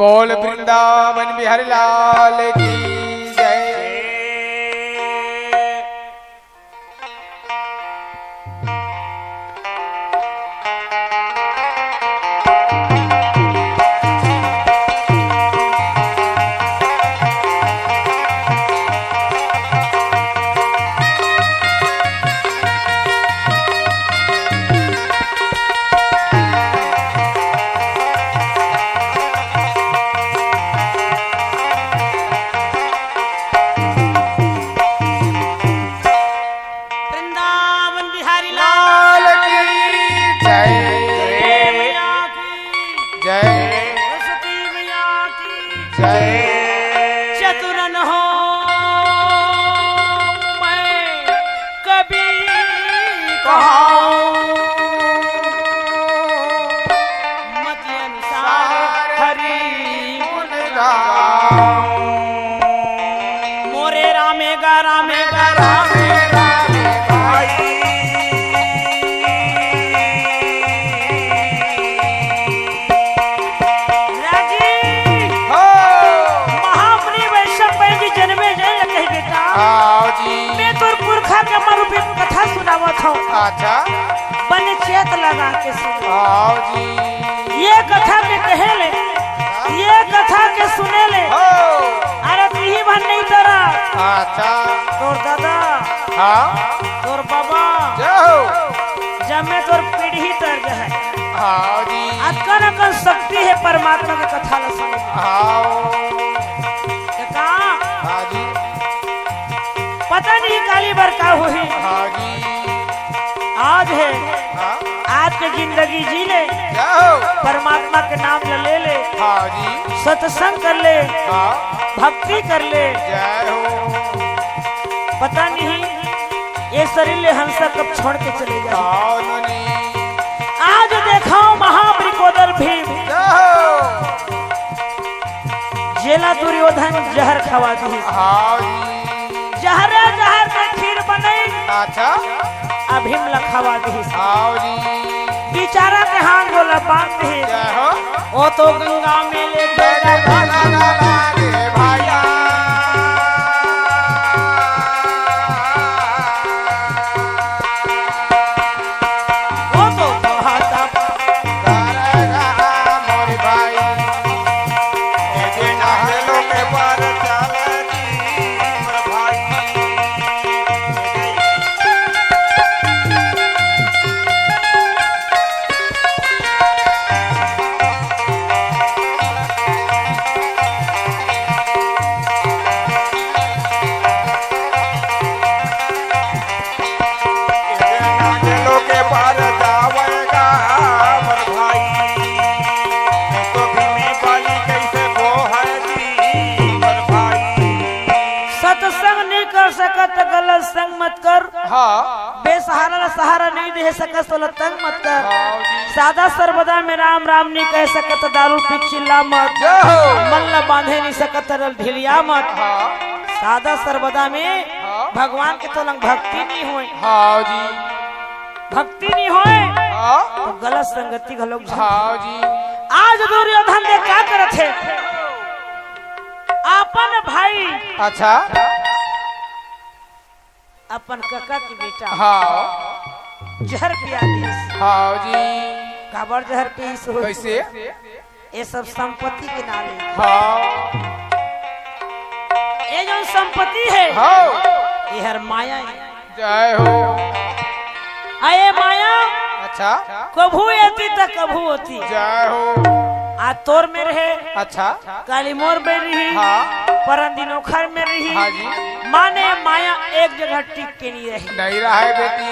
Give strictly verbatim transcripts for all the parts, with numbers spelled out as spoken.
बोल वृंदावन बिहारी लाल की जय। वृंदावन बिहारी लाल लाल की जय। जय मैया की जय। सरस्वती मैया की जय। चतुरन हो मैं कभी कहाऊं। मति अनुसार हरि गुण गाऊं। मोरे रामे गा, रामे गा, रामे, रामे भाई। राजी। हो। महामुनि वैशंपायन जी जनमे जय ल कही बेटा। आओ जी। मैं तोर पुरखा के मरुपे कथा सुनावत हूँ। अच्छा। बने चेत लगा के सुन। आओ जी। ये कथा में कहे ले, ये कथा के सुने ले। हो। अरे तिही भर नहीं तोरा। अच्छा। तोर दादा। हाँ। तोर बाबा। जय हो। जब मैं तोर पीढ़ी तर जाए। हाँ जी। अतकन अकन शक्ति हे परमात्मा के कथा ला सुने। हाँ। ते का? हाँ जी। पता नहीं काली बर का होही। हाँ जी। आज हे। हाँ। आज के जिंदगी जी ले। जय हो। परमात्मा के नाम ल ले ले। हाँ जी। सत्संग कर ले। हाँ। भक्ति कर ले। जय हो। पता नहीं ये शरीर ले हंसा कब छोड़ के चले जाए। हाँ जी। आज देखो महावृकोदर भीम। जय हो। जेला दुर्योधन जहर खवा दिहिस। हाँ जी। जहरे जहर के खीर बनई। अच्छा। अभीम ल खवा दिहिस। हाँ जी। बिचारा के हाथ गोला बांध दिहिस। जय हो। ओ तो गंगा में ले मेरे भाला, भाला, भाला रे भाया। ओ तो कहता करेगा मोर भाई, ए जे नहलो के पर चल दी मोर भाई। सत्संग नहीं कर सकत त गलत संग मत कर। हाँ। बेसहारा ला सहारा नहीं दे सकत, तोला तंग मत कर। हाँ जी। सदा सर्वदा में राम राम नहीं कह सकत, दारू पी चिल्ला मत। जय हो। मन ला बांधे नहीं सकत, रल ढिलिया मत। हाँ। सदा सर्वदा में हाँ। भगवान के तोला भक्ति नहीं होय। हाँ जी। भक्ति नहीं होय। हाँ। तो गलत संगति घलोक झन। हाँ जी। आज दुर्योधन दे का करत हे? अपन भाई। अच्छा। अपन कका के बेटा हाँ। जहर पिया दिस। हाँ जी। काबर जहर पीस हो? कैसे? ये सब संपत्ति के नाले। हाँ। ये जो संपत्ति है, हाँ। ये हर माया है। जय हो। आ ये माया अच्छा। कभू एती त कभू ओती। जय हो। आज तोर में रहे। अच्छा। काली मोर में रही। हाँ। परन दिन ओखर में रही। हाँ जी। माने माया एक जगह टिक के नहीं रही। नहीं रहा है बेटी।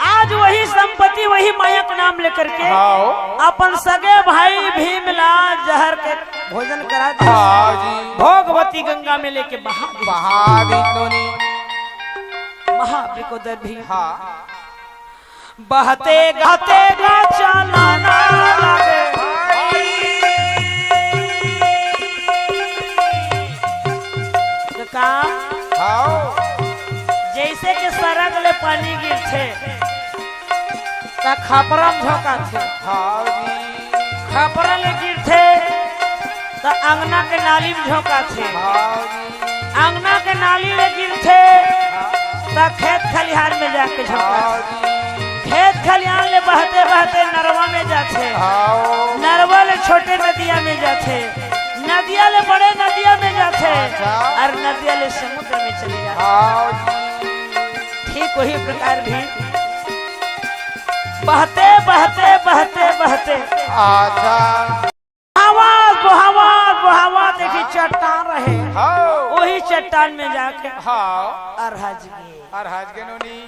आज वही संपत्ति, वही माया के नाम लेकर के हाँ। अपन सगे भाई भीम ला जहर के भोजन करा दे। हाँ जी। भोगवती गंगा में लेके बहा दे। बहा दी नोनी। महाविकोदर भी हाँ। बहते गाते गा चलाना लागे। का? हाँ। जैसे कि सरग ले पानी गिरथे, त खपरम झोंकाथे। हाँ जी। खपरा ले गिरथे, त अंगना के नाली में झोंकाथे। हाँ जी। अंगना के नाली ले गिरथे, हाँ। त खेत खलिहान में जाके झोंकाथे। हाँ जी। खेत खलिहान ले बहते बहते नरवा में जाथे। हाँ। नरवा ले छोटे नदिया में जाथे, नदिया ले बड़े नदिया में जाथे, अच्छा। अउ नदिया ले समुद्र में चले जाथे। हाँ जी। ठीक वही प्रकार भी बहते, बहते, बहते, बहते। अच्छा। बोहावत, बोहावत, बोहावत, एक ही चट्टान रहे। हाँ। वही चट्टान में जाके हाँ। अरहज गे। अरहज गे नोनी।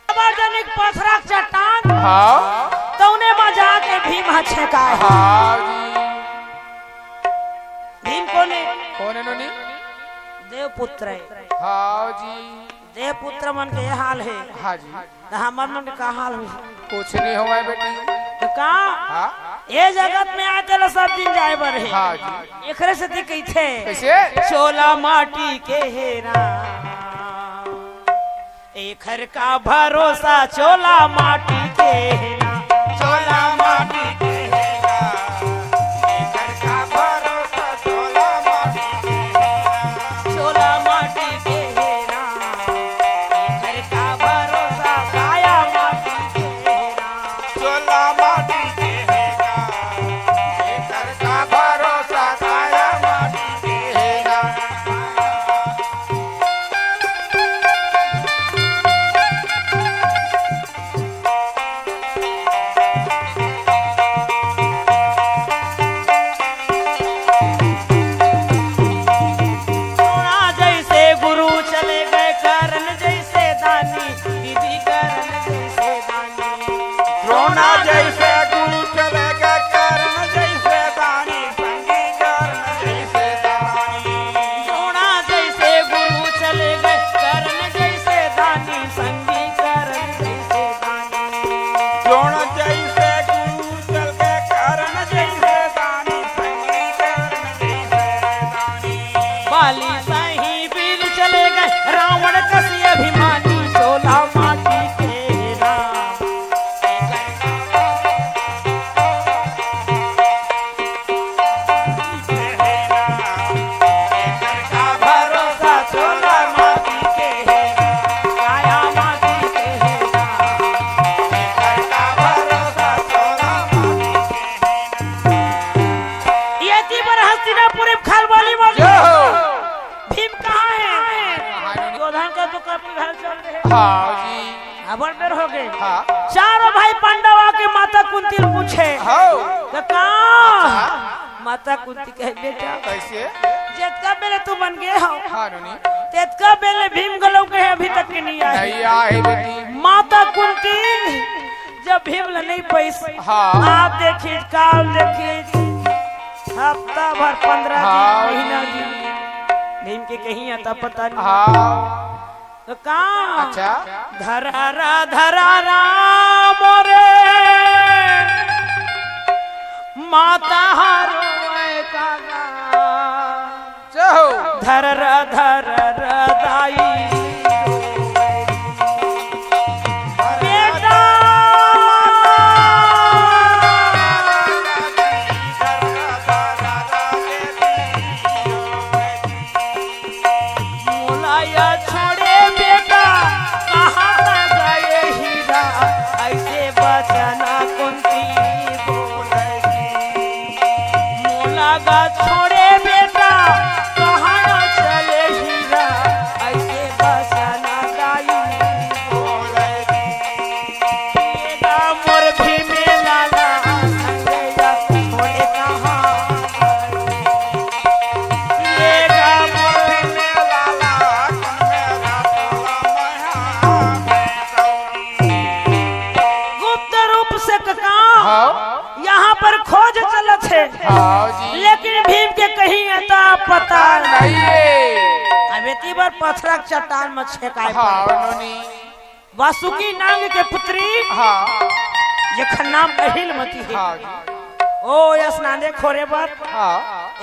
सार्वजनिक पथरा के चट्टान। हाँ। तउने में जाके भीम ह छेकाय। हाँ जी। भीम कोने? कोने नोनी? देवपुत्र है। हाँ जी। देवपुत्र मन के ये हाल है। हाँ जी। त हमर मन के का हाल होही? कुछ नहीं होवय बेटी। त का? हाँ। ये जगत में आय तेला सब दिन जाय बर हे। हाँ जी। एकरे सेती कहिथे। कइसे? चोला माटी के हे राम, एखर का भरोसा चोला माटी के हे राम। चोला माटी के हे राम, एखर का भरोसा चोला माटी के हे राम। चोला माटी के हे राम, एखर का भरोसा काया माटी के हे राम। चोला माटी के हे राम, एखर का भरोसा काया माटी के हे राम। द्रोणा जैसे गुरु चले गए, कर्ण जैसे दानी, विभीषण जैसे दानी। द्रोणा जैसे गुरु चले गए, कर्ण जैसे दानी, संगी कर्ण जैसे दानी। द्रोणा जैसे गुरु चले गए, कर्ण जैसे दानी, संगी कर्ण जैसे दानी। द्रोण जैसे गुरु चल गए, कर्ण जैसे दानी, संगी कर्ण जैसे दानी। बाली सही वीर चले गए, रावण कसी अभिमानी, चोला माटी के राम। ये ती बर हस्तिनापुर में खलबली मच जय हो। भीम कहाँ है? योधन का तो कभी घर चल रहे। हाँ जी। अबर बेर हो गए। हाँ। चारों भाई पांडव आके माता कुंती ल पूछे। हाँ। तो का? अच्छा। माता कुंती कहे, "बेटा, कैसे? जेतका बेले तुमन गे हो, हाँ, नोनी। तेतका बेले भीम घलो के अभी तक के नहीं आए।" नहीं आए बेटी। माता कुंती जब भीम ल नहीं पैस, हाँ। आप देखिए, काल देखिए, हफ्ता भर, पंद्रह दिन, हाँ। महीना दिन, भीम के कहीं आता पता नहीं। हाँ। तो का? अच्छा। धरा रा, धरा राम रे, माता हारो ए काका। जय हो। धर रा, धर रा दाई। बेटा। मोला या छोड़े बेटा, कहाँ न गए हीरा, ऐसे बचन कुंती बोलही। मोला गा छोड़े बेटा, कहाँ न चले हीरा, ऐसे बचन दाई बोलही। ये गा मोर भीमे लाला, संगे या छोड़े कहाँ गए। गुप्त रूप से कका, हाँ। यहाँ पर खोज चलत हे, हाँ जी। लेकिन भीम के कहीं अता पता नहीं है। अब एती बर पथरा के चट्टान में छेकाए हाँ, पड़े। नोनी। वासुकी नांग के पुत्री, हाँ। जेखर नाम अहिलमती हे। हाँ जी। ओ स्नाने खोरे बर, हाँ।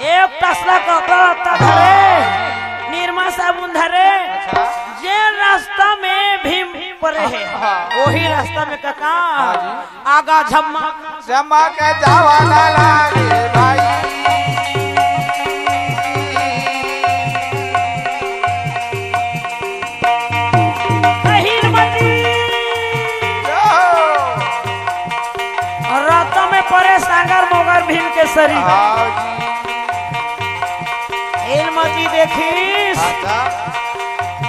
एक तसला कपड़ा लत्ता धरे, निरमा साबुन धरे, अच्छा। जे रास्ता में भीम परे हे, हाँ। वही रास्ता में कका, हाँ जी। आगा झम्मा। झम्मा के जावा ना लागे भाई। हाँ जी। हीलमती देखिस। अच्छा।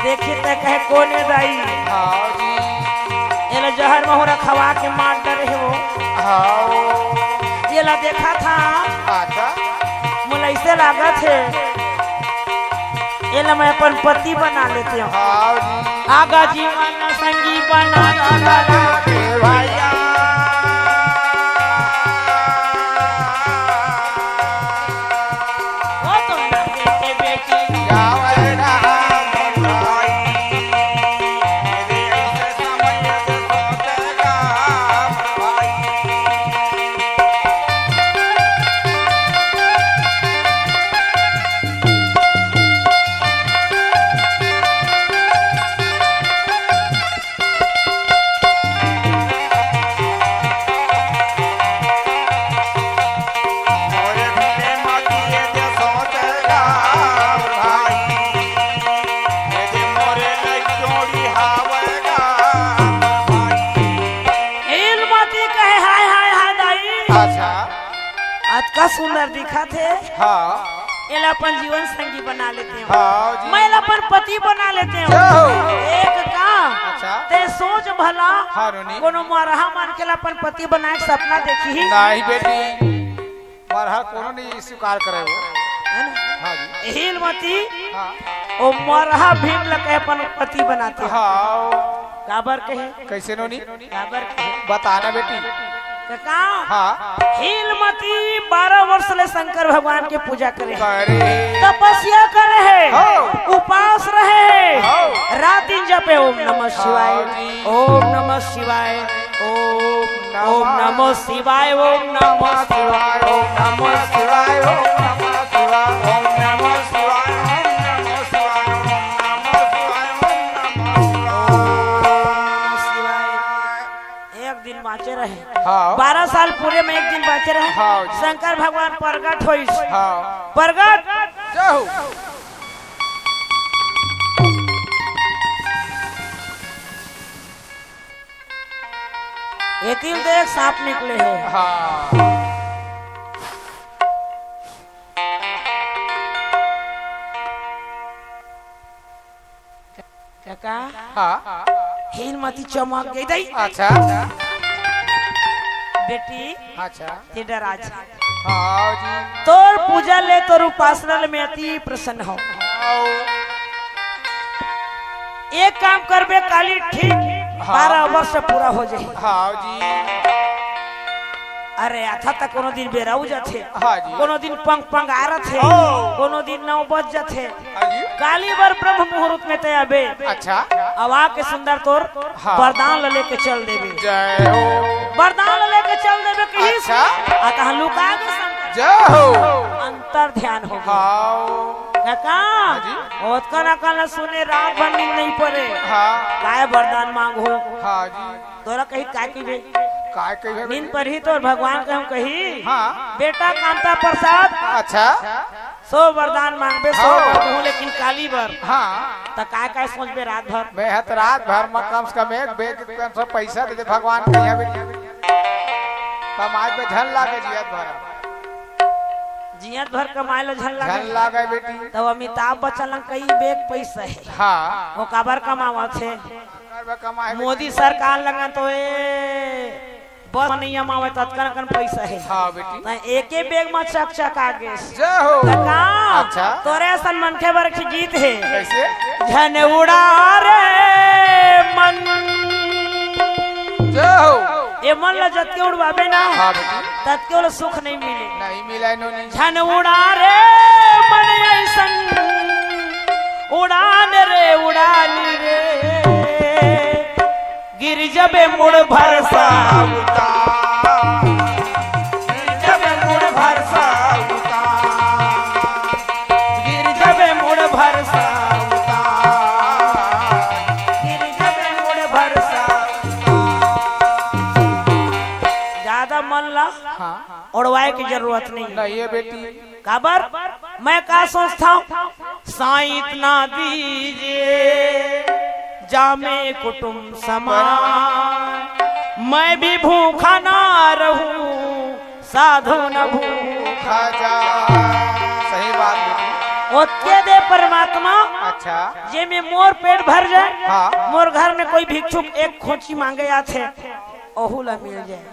देखिस त कहे, "कोन ए दाई?" हाँ जी। एला जहर महुरा खवा के मार डरे हे वो। हाँ। एला देखत हंव। अच्छा। मोला अइसे लागत हे, एला मैं अपन पति बना लेतेंव। हाँ जी। आगा जीवन संगी बना के भैया। ओ तो लगे के बेटी। हीलमती कहे, "हाय, हाय, हाय, दाई।" अच्छा। अतका सुंदर दिखत हे। हाँ। एला अपन जीवन संगी बना लेतेंव। हाँ जी। मैं एला अपन पति बना लेतेंव। जाओ। एक काम, अच्छा। तैं सोच भला, हाँ, नोनी। कोनो मरहा मनखे ला अपन पति बनाए के सपना देखिही? नहीं बेटी, मरहा कोनो नहीं स्वीकार करे वो। है ना? हाँ जी। हीलमती, हाँ। ओ मरहा भीम ला कहे अपन पति बनातेंव। हाँ। काबर कहे? कइसे नोनी? काबर कहे? बता ना बेटी। कका, हाँ। हीलमती बारह वर्ष ले शंकर भगवान के पूजा करे हे। करे। तपस्या करे हे। हो। उपास रहे हे। हो। रात दिन जपे, "ओम नमः शिवाय, हाँ जी। ओम नमः शिवाय, ओम, नमः ओम नमः शिवाय, ओम नमः शिवाय, ओम नमः शिवाय, ओम नमः शिवाय, ओम नमः शिवाय, ओम नमः शिवाय, ओम नमः शिवाय, ओम नमः शिवाय।" एक दिन बाँचे रहे। हाँ। बारह साल पूरे में एक दिन बाँचे रहे। हाँ जी। शंकर भगवान प्रगट होइस। हाँ। प्रगट। जय हो। एती ले देख सांप निकले हे। हाँ। कका, हाँ। हीलमती चमक गे दाई। अच्छा। बेटी, अच्छा। तैं डरा झन। हाँ जी। तोर पूजा ले, तोर उपासना ले मैं अति प्रसन्न हंव। हाँ। एक काम करबे, काली ठीक हाँ। बारह वर्ष पूरा हो जाही। हाँ जी। अरे, आथा त कोनो दिन बेरा हो जाथे। हाँ जी। कोनो दिन पंग पंग आ रथे। हाँ। कोनो दिन नौ बज जाथे। हाँ जी। काली बर ब्रह्म मुहूर्त में तैं आबे। अच्छा। अब आके सुंदर तोर हाँ। वरदान ल लेके चल देबे। जय हो। वरदान ल लेके चल देबे कहिस। अच्छा। आ तहाँ लुका गे शंकर। जय हो। अंतर ध्यान हो गे। हाँ। कका, हाँ जी। ओतका न कान सुने, रात भर नींद नहीं परे। हाँ। काय वरदान मांगहूं? हाँ जी। तोला कही काय कहिबे? काय कहिबे? नींद परही तोर भगवान के हम कही। हाँ। बेटा कामता प्रसाद। अच्छा। सौ वरदान मांगबे, सौ हाँ। बर दूहूं, लेकिन काली बर। हाँ। त काय काय सोचबे रात भर? मैं ह त रात भर म कम से कम एक बेग कम से पैसा दे दे भगवान कहिया बेटी। कमाए पे झन लागे जियत भर। जियत भर कमाए ल झन लागे। झन लागे बेटी। तब अमिताभ बच्चन ल कई बेग पैसा हे। हाँ। वो काबर कमावत हे? काबर कमाए बेटी? मोदी सरकार लंगन तो ए बस नइ आवे, त अतकन अकन पइसा हे। हाँ बेटी। त एके बेग म चकचका गेस। जय हो। त का? अच्छा। तोरे असन मनखे बर एक गीत हे। कइसे? झन उड़ा रे मन। जय हो। ए मन ल जतके उड़वाबे ना, हाँ बेटी। ततके ओला सुख नइ मिले। नइ मिले नोनी। झन उड़ा रे मन अइसन, उड़ान रे उड़ानी रे। गिर जबे मुड़ भरसा उतार। गिर जबे मुड़ भरसा उतार। गिर जबे मुड़ भरसा उतार। गिर जबे मुड़ भरसा उतार। जादा मन ला हाँ। ओड़वाए के जरूरत नइ हे। नइ हे बेटी। काबर? मैं का सोचथंव? साईं इतना दीजिए, जामे कुटुम समान। मैं भी भूखा ना रहूं, साधु न भूख अच्छा, सही बात बेटी। ओतके दे परमात्मा, अच्छा। जे में मोर पेट भर जाए, हाँ। मोर घर में कोई भिक्षुक एक खोंची मांगे आथे, ओहू ला मिल जाए।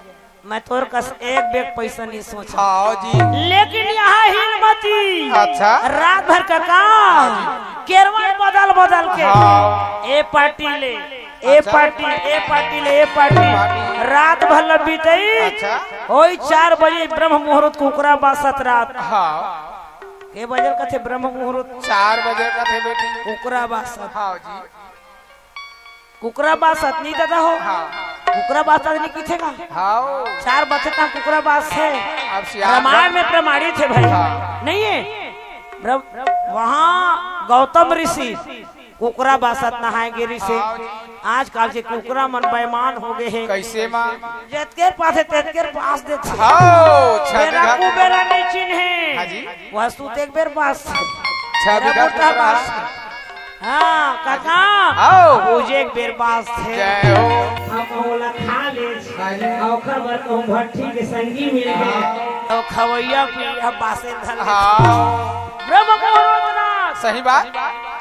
मैं तोर कस एक बेग पैसा नहीं सोचा। हाँ जी। लेकिन यहाँ हिलमती, अच्छा। रात भर का काम, केरवन बदल बदल के, हाँ। ए पार्टी ले, ए अच्छा। पार्टी, ए पार्टी ले, ए पार्टी। पार्टी। रात भर ल बीतई। अच्छा। ओई चार बजे ब्रह्म मुहूर्त कुकरा बासत रात। हाँ। के बजे कथे ब्रह्म मुहूर्त? चार बजे कथे बेटी। कुकरा बासत। हाँ जी। कुकरा बासत नहीं दादा हो। हाँ। कुकरा बासत नहीं किथे का? हाँ। चार बजे तक कुकरा बास है। अब सियान रामायण में प्रमाणित है भाई। हाँ। नहीं है? ब्रह्म-, वहाँ गौतम ऋषि कुकरा बासत नहाए गे रिसे। हाँ जी। आजकल के कुकरा मन बेईमान हो गए हैं। कैसे माँ? जतकेर पाथे तेतकेर बास देथे। हाँ, अच्छा बेरा देखा। कुबेरा नहीं चिन्हे। हाँ जी। वह सूते एक बेर बास। अच्छा बेरा देखा कुकरा। बास। हाँ, काका। आओ। पूजे एक बेर बास थे। जय हो। हम ओला खा ले। हाँ जी। ओखर बर कहूँ भट्ठी के संगी मिल गए। हाँ। और खवैया पी, हम बासे धर ले। हाँ। ब्रह्म मुहूर्त रात। सही बात।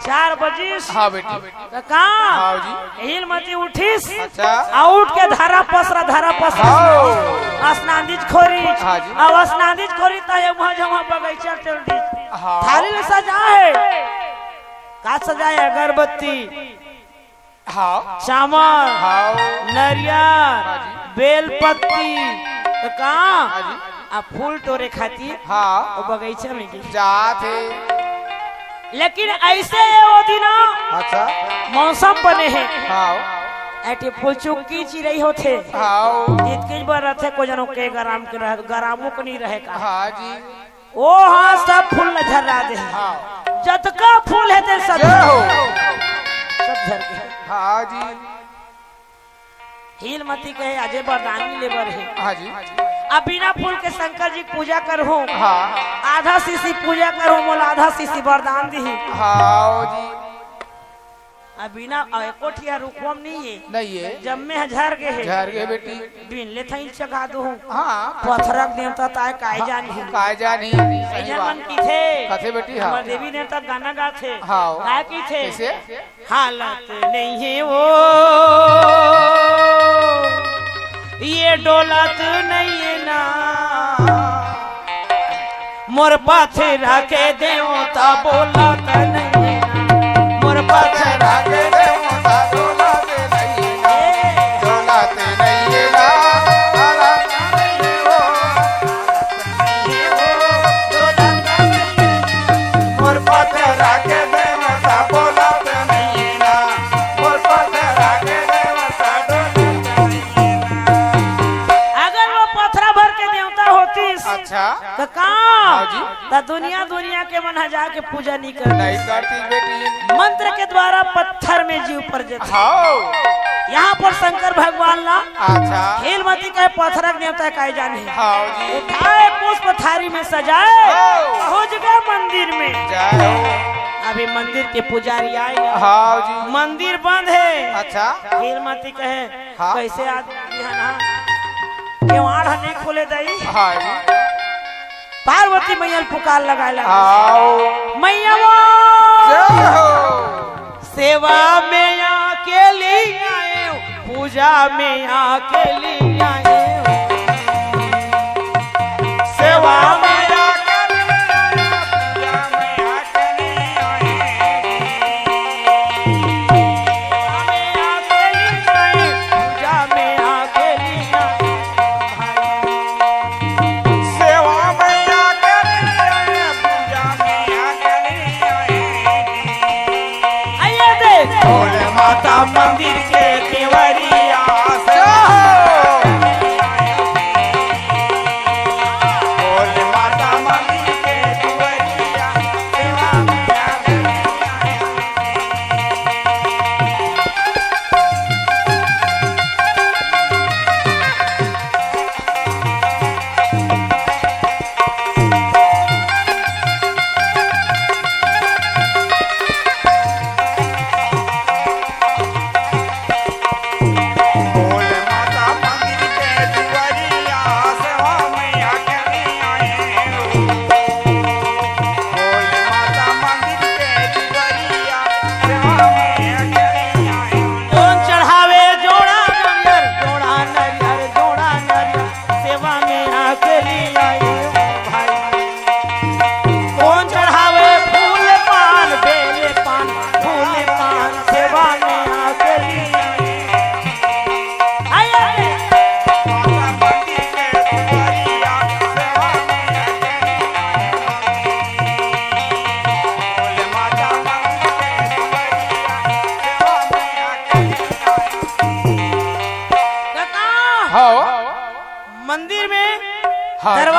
चार बजिस। हाँ बेटी। त का? हाँ जी। हिलमती उठिस। अच्छा। आ उठ के धरा पसरा, धरा पसरा। हाँ। स्नान दिस खोरी। हाँ जी। अब स्नान दिस खोरी त ये वहाँ जहाँ बगीचा चल दिस। हाँ। थाली में सजा है। का सजा है? अगरबत्ती। हाँ। चामर। हाँ। नरियर। हाँ जी। बेलपत्ती। त का? हाँ जी। आ फूल टोरे खातिर हाँ। वो बगीचा में गई। जात हे। लेकिन ऐसे ये वो दिन अच्छा। मौसम बने हे। हाँ। ऐ ठे फुलचुक्की चिरई होथे। हाँ। जितकी बर रथे को जनो के गराम के रह, गरामो को नहीं रहे का। हाँ जी। ओ हाँ, सब फूल ल झर्रा दे हे। हाँ। जतका फूल हे ते सब जय हो। सब झर गे। हाँ जी। हिलमती कहे, "अजय वरदान मिले बर हे।" हाँ जी। अब बिना फूल के शंकर जी के पूजा करहूँ। हाँ। आधा शीशी पूजा करहूँ, मोला आधा शीशी वरदान दिही। हाँ जी। अब बिना, अ, एको ठिया रुखवा म नहीं हे। नहीं हे। जम्मे ह झर गे हे। झर गे बेटी। बिन ले थई चघा दूँ। हाँ। पथरा के देवता ताय काय जानही। काय जानही। सही बात। मन किथे। कथे बेटी, हाँ। हमर देवी देवता गाना गाथे। हाँ। काय किथे? कैसे? हालत नहीं हे वो, ये डोलत नहीं हे ना। मोर पथरा के देवता बोलत नहीं हे ना। मोर पथरा के देवता बोलत नहीं हे ना। डोलत नहीं हे ना। हालत नहीं हे वो। मोर पथरा के देवता बोलत नहीं ना, मोर पथरा के देवता डोलत नहीं ना। अगर वो पथरा भर के देवता होतिस, अच्छा। त का? हाँ जी। त दुनिया, दुनिया के मन ह जाके पूजा नहीं करतिस। नहीं करतिस बेटी। मंत्र के द्वारा पत्थर में जीव पर जत। हाँ। यहाँ पर शंकर भगवान ला अच्छा। हिलमती कहे पथरा के देवता काय जानही। हाँ जी। उठाए पुष्प थारी में सजाए, हाँ। पहुँच गए मंदिर में। जय हो। अभी मंदिर के पुजारी आए। हाँ जी। मंदिर बंद हे। अच्छा। हिलमती कहे, हाँ। कैसे आदमी हे ना, केवाड़ ह नहीं खोले दई। हाँ जी। पार्वती मैया ल पुकार लगाए लगा। आओ। मैया वो। जय हो। सेवा में आके लिए आए, पूजा में आके लिए आए। सेवा में आके लिए आए, पूजा में आके लिए आए। सेवा में आके लिए आए, पूजा में आके लिए आए। सेवा मैया के लिए, पूजा मैया के लिए। आइए दे। भोले माता मंदिर के केवड़िया से। भोले माता मंदिर के केवड़िया, सेवा मैया के लिए।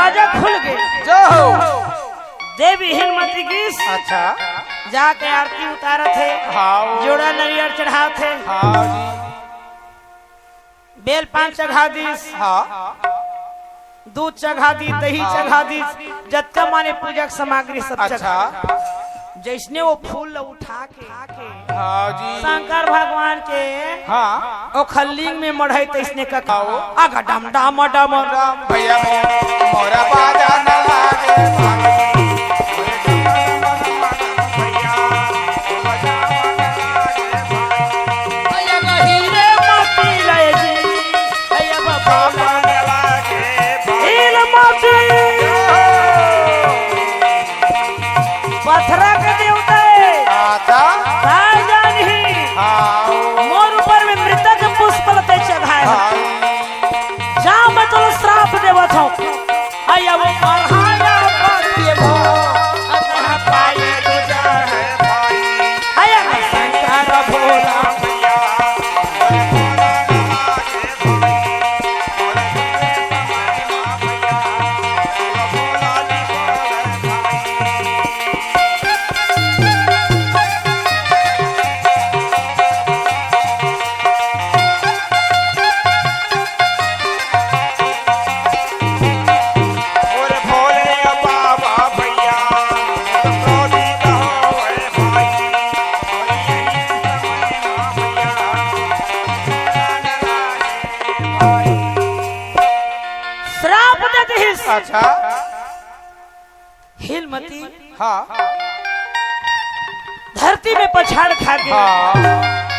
दरवाजा खुल गे। जय हो। देवी हिलमती गिस। अच्छा। जाके आरती उतारत हे। हाँ। जोड़ा नरियर चढ़ात हे। हाँ जी। बेल पान चघा दिस। हाँ। दूध चघा दिस, दही हाँ। चघा दिस, जतका माने पूजा के सामग्री सब अच्छा। चघा। जइसने वो फूल ल उठा के हाँ जी। शंकर भगवान के हाँ। ओखर लिंग में मढ़ई तइसने का आओ। अग डम डम डम। राम भैया मोर, मोरा बाजा न लागे भाई। भैया, भैया, हीरे मोती लय जी, भैया बाबा। बाजा न लागे भाई। हीरे मोती। पथरा के देवता हे। अच्छा। काय जानही? हाँ। मोर ऊपर में मृतक पुष्प ल तैं चघाय हस। हाँ। जा, मैं तोला श्राप देवत हंव। अय वो मरहाया पति भो, अतः पाए दूजा है भाई। अय शंकर भोला। श्राप दे दिस। अच्छा। हिलमती हाँ। धरती में पछाड़ खा गे। हाँ।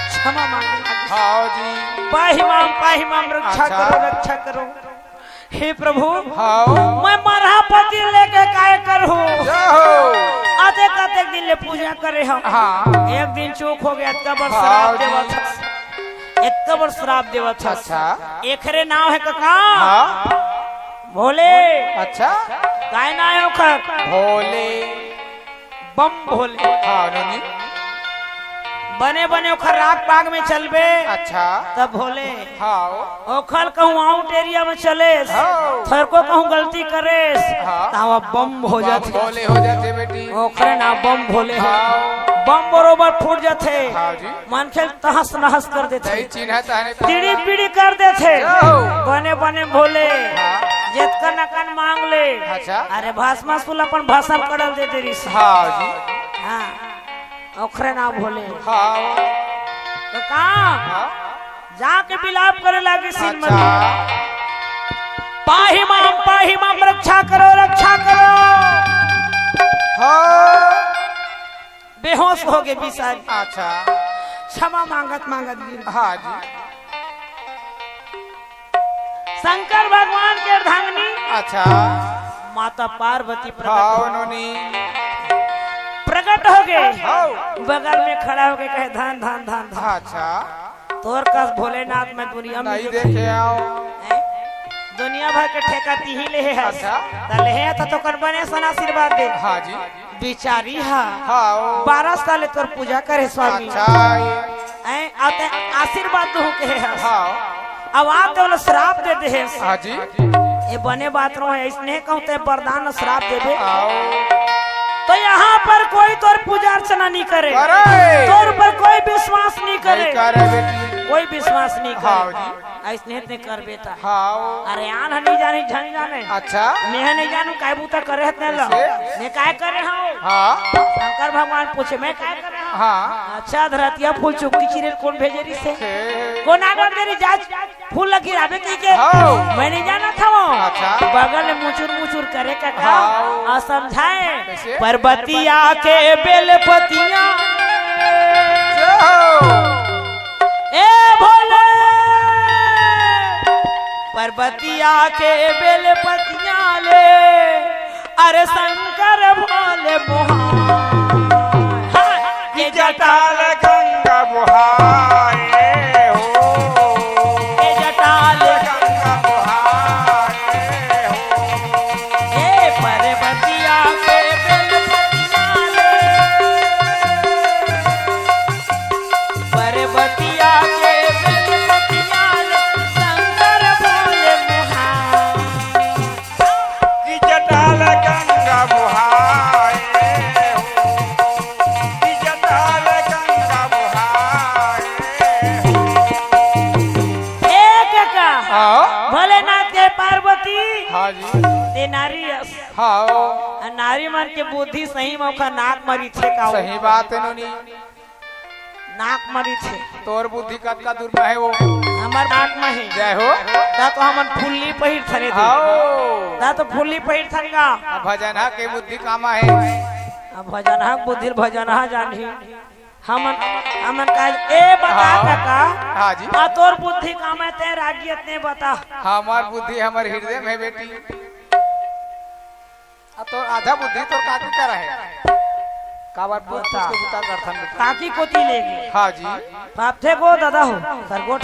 क्षमा मांगे। हाँ जी। पाहि माम, पाहि माम, रक्षा अच्छा। करो, रक्षा करो। हे प्रभु, हाँ। मैं मरहा पति लेके काय करहूँ? जय हो। अतेक, अतेक दिन ले पूजा करे हंव। हाँ। एक दिन चूक हो गे, अतका बड़ हाँ श्राप जी। देवत हस। अतका बड़ श्राप देवत हस। अच्छा। एखरे नाव हे कका। हाँ। भोले। अच्छा। काय नाव हे ओखर? भोले। बम भोले। हाँ, नोनी। बने बने ओखर राग पाग में चलबे। अच्छा। तब भोले। हाँ। ओखर कहूँ out area में चलेस। हाँ। थोरको कहूँ गलती करेस। हाँ। त वो बम हो बम जाथे। भोले हो जाथे बेटी। ओखरे नाव बम भोले हे। हाँ। बम बरोबर फूट जाथे। हाँ जी। मनखे ल तहस नहस कर देथे। नहीं चिन्हत हे। चिड़ी पिड़ी कर देथे। जाओ। बने बने भोले। हाँ। जेतका नकन मांग ले। अच्छा। अरे भस्मासुर ल अपन भस्म करल दे दे रिहिस। हाँ जी। हाँ। ओखरे नाव भोले। हाँ। त का? हाँ। जाके बिलाप करे लागिस हिलमती। अच्छा। पाहि माम, पाहि माम, रक्षा करो, रक्षा करो। हाँ। बेहोश हो गे बिसारी। अच्छा। क्षमा मांगत मांगत गिर। हाँ जी। शंकर भगवान के अर्धांगिनी। अच्छा। माता पार्वती प्रकट हाँ, हो। नोनी। प्रकट हो गे। हाँ। बगल में खड़ा होके कहे, "धन, धन, धन, धन।" अच्छा। तोर कस भोलेनाथ मैं दुनिया में नहीं देखे। देखे हंव। हैं? दुनिया भर के ठेका तिही ले हस। अच्छा। त ले हे त तोकर बने सन आशीर्वाद दे। हाँ जी। बिचारी हा। हाँ, ओ। बारह साल तोर पूजा करे स्वामी। अच्छा, ये। हैं? अउ तैं आशीर्वाद दूँ कहे हस। हाँ। अब आप तो श्राप दे दे हस। हाँ जी। ये बने बात नो हे, अइसने कहूँ तैं वरदान श्राप देबे। आओ। तो यहाँ पर कोई तोर पूजा अर्चना नहीं करे। करे। तोर ऊपर कोई विश्वास नहीं करे। नहीं करे बेटी। कोई विश्वास नहीं करे। हाँ जी। अइसने तैं करबे त। हाँ। अरे आन ह नहीं जाने, झन जाने। अच्छा। मैं ह नहीं जानूं, काय बूता करे हस तेला। कैसे? मैं काय करे हंव? हाँ। शंकर भगवान पूछे, "मैं काय करे हंव?" हाँ। अच्छा, धरतिया फूल चुक्की चिरे ल कोन भेजे रिहिस हे? हे। कोन आगन दे रिहिस हे? फूल ल गिराबे कहिके। हाँ। मैं नहीं जानत हंव। अच्छा। बगल में मुचुर मुचुर करे कका। हाँ। अउ समझाए। कैसे? पर्वतिया के बेलपतिया। जय हो। ए भोले, पर्वतिया के बेलपतिया ले, अरे शंकर भोले मोहाय। हाँ, ये जटाल गंगा मोहाय हो। ये जटाल गंगा मोहाय हो। ए पर्वतिया के बेलपतिया ले, पर्वतिया के बेलपतिया ले, शंकर भोले मोहाय। कि हाँ जी। ते नारी अस। हाँ। आ नारी मन के बुद्धि सही म ओखर नाक म रहिथे का ओ? सही बात हे नोनी। नाक म रहिथे। तोर बुद्धि कतका दूर म हे ओ? हमर नाक म हे। जय हो। ता तो हमन फुल्ली पहिरथन एती। हाँ। ता तो फुल्ली पहिरथन गा। अब भजनहा के बुद्धि कामा हे। अब भजनहा के बुद्धि ल भजनहा जानही। हमन, हमन का, ए बता हाँ। काका। हाँ जी। आ तोर बुद्धि कामा हे, ते रागी अतने बता। हमर बुद्धि हमर हृदय म हे बेटी। आ तोर आधा बुद्धि तोर काकी करा हे। काबर पूछ बता। पूछ के बुता करथन बेटी। काकी कोती ले गे। हाँ जी। पापथे गो दादा हो, सरगोट।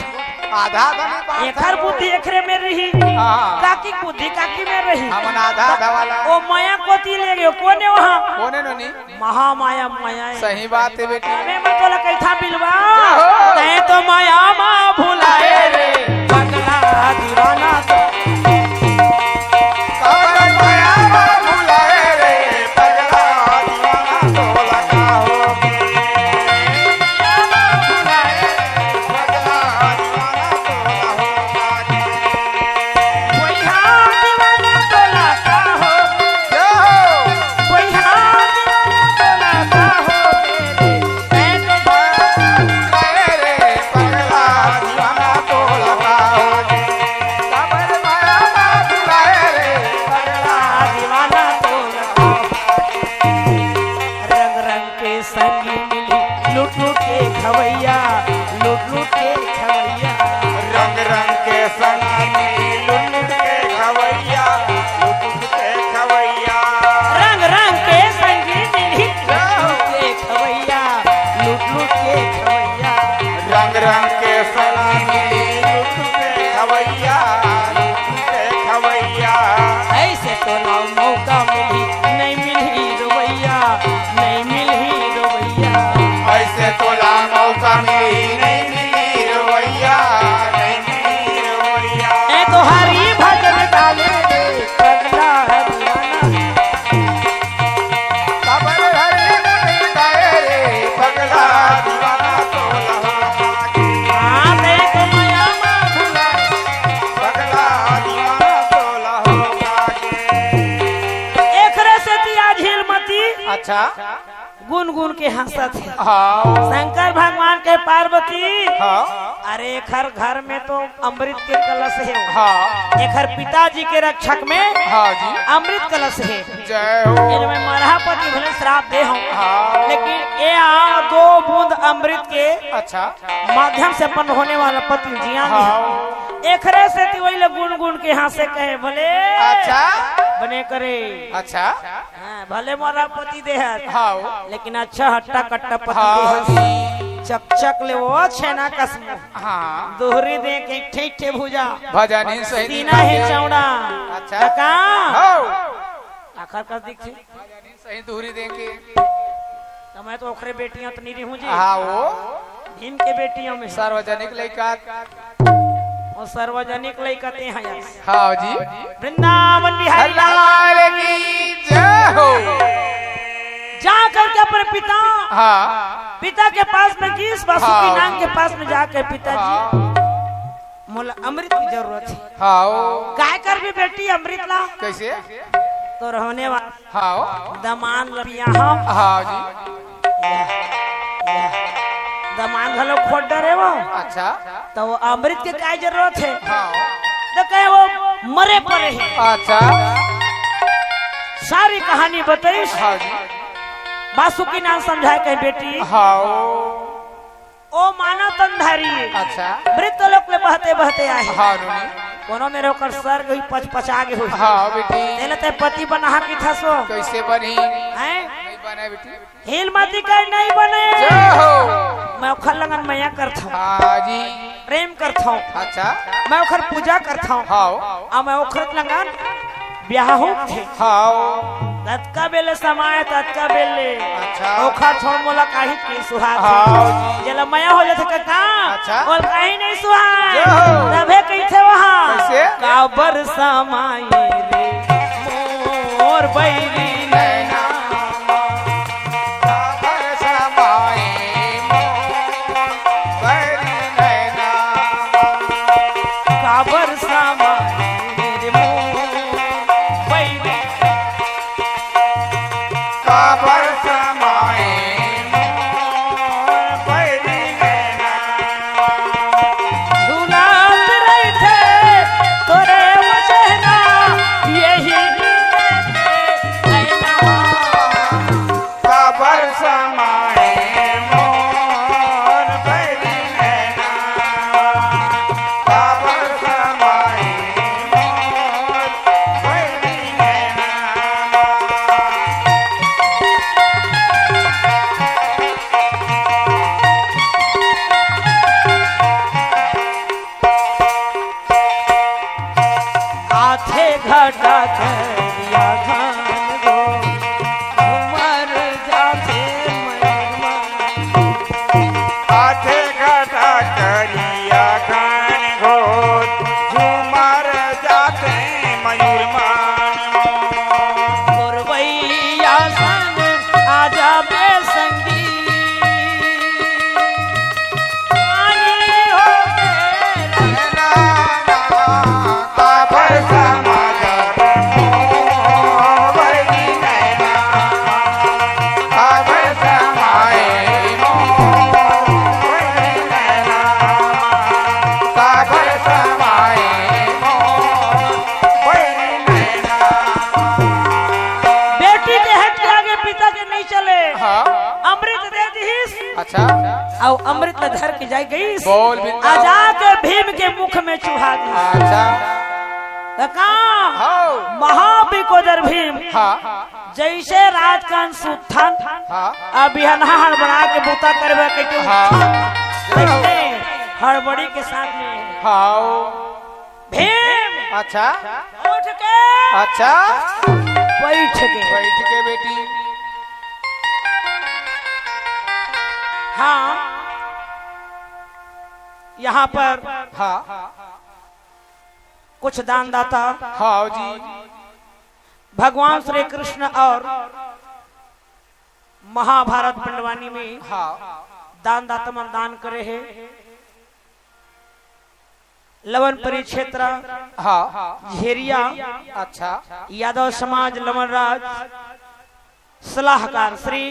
आधा आधा नहीं, बात एखर है। बुद्धि एखरे मेर रही। हाँ। काकी बुद्धि काकी मेर रही। हमन आधा आधा वाला। ओ मया कोती ले गे, कोन हे वहाँ? कोन हे नोनी? महामाया मया हे। सही बात हे बेटी। मैं मन तोला कहिथा बिलवा। जय हो। तैं तो मया मा भुलाए रे, पगला दीवाना तो। काबर मया मा भुलाए रे, पगला दीवाना तो लगा हो। रंग रंग के संगी मिली लूट लूट के खवैया, लूट लूट के खवैया। रंग रंग के संगी मिली लूट लूट के खवैया, लूट लूट के खवैया। रंग रंग के संगी मिली लूट लूट के खवैया, लूट लूट के खवैया। रंग रंग के संगी मिली लूट लूट के खवैया, लूट लूट के खवैया। ऐसे तो लाओ मौका मिली, नहीं मिली रवैया, नहीं मिलही रवैया। ऐसे तोला मौका मिली, नहीं मिली रवैया, नहीं मिली रवैया। ए तो हरि भजन डाले रे, पगला दीवाना। बाबा रे हरि भजन गाए रे, पगला दीवाना तोला हो पाके। हाँ, ते तो मया मा भुलाए। पगला दीवाना तोला हो पाके। एकरे सेती आज हीलमती अच्छा। गुनगुन के हंसत हे। हाँ। शंकर भगवान के पार्वती। हाँ। अरे एखर घर में तो अमृत के कलश हे। हाँ। एखर पिताजी के रक्षक में हाँ जी। अमृत कलश हे। जय हो। एला मैं मरहा पति भले श्राप दे हूँ। हाँ। लेकिन ये आ दो बूंद अमृत के अच्छा। माध्यम से अपन होने वाला पति जियान हाँ। हे। एखरे सेती वही ले गुनगुन के हंसे कहे भले। अच्छा। बने करे। अच्छा। हाँ, भले मोला पति देहस, हाँ। लेकिन अच्छा हट्टा कट्टा पति हाँ। देहस। चकचक ले ओ छेना कस मुँह। हाँ। दोहरी दे के एक ठे, एक ठे भुजा। भजन ही सही सीना हे चौड़ा। अच्छा। काका। हाँ। आखर कस दिखथे। भजन ही सही दोहरी दे के। त मैं तो ओखरे बेटियां तो नहीं रहूं जी। हाँ, वो। भीम के बेटियों में। सार्वजनिक लइका। वो सार्वजनिक लइका ते हैं यार। हाँ जी। वृंदावन बिहारी लाल की जय हो। जा करके अपने पिता, हाँ। पिता के पास में गिस, वासुकी हाँ। नांग के पास में जाके, पिताजी, हाँ। मोला अमृत की जरूरत हे। हाँ, ओ। काय करबे बेटी अमृत ला? कैसे? तोर होने वाला हाँ, ओ। दमान ल बियाहंव। हाँ जी। या, या। दमान घलो खोट डरे वो। अच्छा। त वो अमृत के काय जरूरत हे? हाँ। त कहे वो मरे परे हे। अच्छा। सारी कहानी बताइस। हाँ जी। वासुकी नांग समझाए कहे बेटी। हाँ, ओ। ओ मानव तन धारी हे। अच्छा। मृत्यु लोक ले बहते बहते आए। हाँ, नोनी। कोनो मेर ओकर सर्ग ही पचपचा गे होही। हाँ, बेटी। तेला ते पति बनाहा कहिथस ओ। कैसे बनही? हैं? नहीं बने, बेटी। हीलमती कहे नहीं बने। जय हो। मैं ओखर लंगन मया करथंव। हाँ जी। प्रेम करथंव। अच्छा। मैं ओखर पूजा करथंव। हाँ। अउ मैं ओखर लंगन बियाहहूं कथे। हाँ। ततका बेले समय, ततका बेले। अच्छा। ओखर छोड़ मोला काहीच नइ सुहात हे। हाँ। जेला मया हो जाथे कका, अच्छा। ओला काहीच नइ सुहाय। जय हो। तभे कहिथे वहाँ। कैसे? काबर समाये रे मोर बैरी नैना। काबर समाये मोर बैरी नैना। काबर समाये रे मोर अच्छा। अउ अमृत ल धर के जाय गईस। बोल बिंदा। आ जाके भीम के मुख में चुहा दिस। अच्छा। त का? हाँ। महाबिकोदर भीम। हाँ। जइसे रात कन सुतथन, हाँ। अब बिहनहा हड़बड़ा के बूता करबे के तू। हाँ। अइसने हड़बड़ी के साथ में। हाँ। भीम। अच्छा। उठ के। अच्छा। बैठ के। बैठ के बेटी। हाँ। यहाँ पर हाँ। कुछ दानदाता हाँ जी। भगवान श्री कृष्ण और महाभारत पंडवानी में हाँ। दानदाता मन दान करे हे। लवन परिक्षेत्र हाँ। झेरिया अच्छा। यादव समाज लवन राज सलाहकार श्री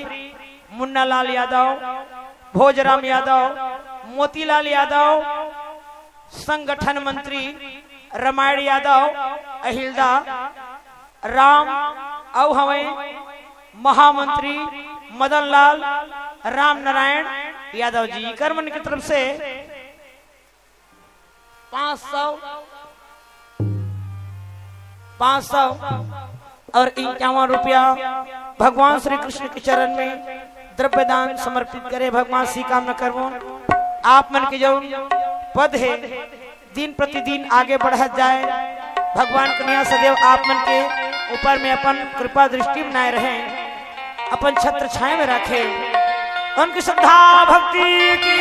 मुन्नालाल यादव, भोजराम यादव, मोतीलाल यादव, संगठन मंत्री रामायण यादव, अहिलदा राम अउ हवय महामंत्री मदन लाल राम नारायण यादव जी कर मन की तरफ से पाँच सौ, पाँच सौ और इक्यावन रुपया भगवान श्री कृष्ण के चरण में द्रव्य दान समर्पित करे। भगवान से कामना करबो, आप मन के जो पद है, दिन प्रतिदिन आगे बढ़त जाए। भगवान कन्हैया सदैव आप मन के ऊपर में अपन कृपा दृष्टि बनाए रहे, अपन छत्र छाया में रखे। उनकी श्रद्धा भक्ति की